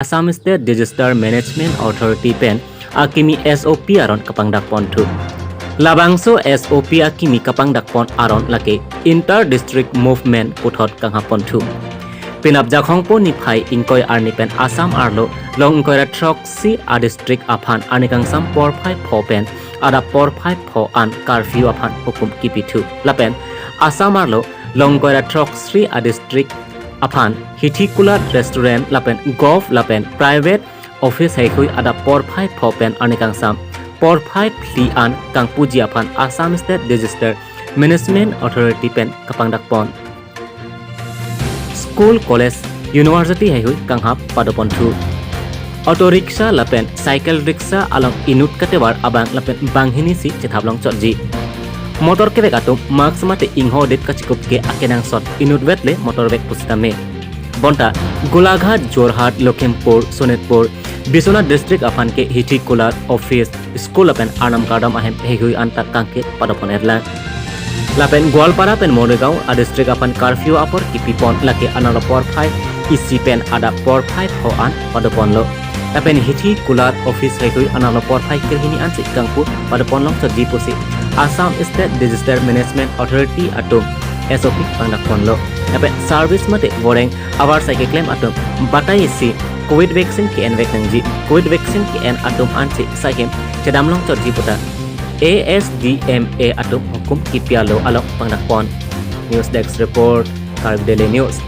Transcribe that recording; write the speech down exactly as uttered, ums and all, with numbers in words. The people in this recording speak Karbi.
Assam State Disaster Management Authority pen akimi S O P aron kapangdakpon thu. Labangso S O P akimi kapangdakpon aron lake Inter District Movement puthot kanghapon thu. Penap Jakhong po niphai ingkoi arni pen Assam arlo long ingkoi ra throksi a district aphan arni kangsam porphai pho pen adap porphai pho an curfew aphan hukum kipi thu. Lapen Assam arlo long ingkoi ra throksi a district aphan hithi kulat restaurant lapen golf lapen private office heihui adap porphai pho pen arni kangsam porphai phli an kangpuji aphan Assam State Disaster Management Authority pen kapangdakpon. School, college, university heihui kanghap padopon thu. Auto rickshaw lapen cycle rickshaw along inut katevar abang lapen banghini si chethap longchotji. Motor kevek atum mask mate ingho det kachikup ke akenangsot inut vetle motor vek pusitame. Bonta Golaghat, Jorhat, Lakhimpur, Sonitpur, Biswanath district aphan ke hithi kulat, office, school lapen arnam kardom ahem heihui anta kangke padopon erlang. Lapen Goalpara pen Morigaon a district aphan curfew apor kipipon lake analo porphai isi pen adap porphai pho an padoponlo. Lapen hithi kulat, office heihui analo porphai krehini ansi kangpu padopon longchotji pusi Assam State Disaster Management Authority atum S O P pangdakponlo. Lapen service mate voreng avarsai keklem atum batai isi Covid vaccine ke-en vek nangji. Covid vaccine ke-en atum ansi saihem chedam longchotji puta A S D M A atum hukum kipi alo along pangdakpon. News Desk Report, Karbi Daily News.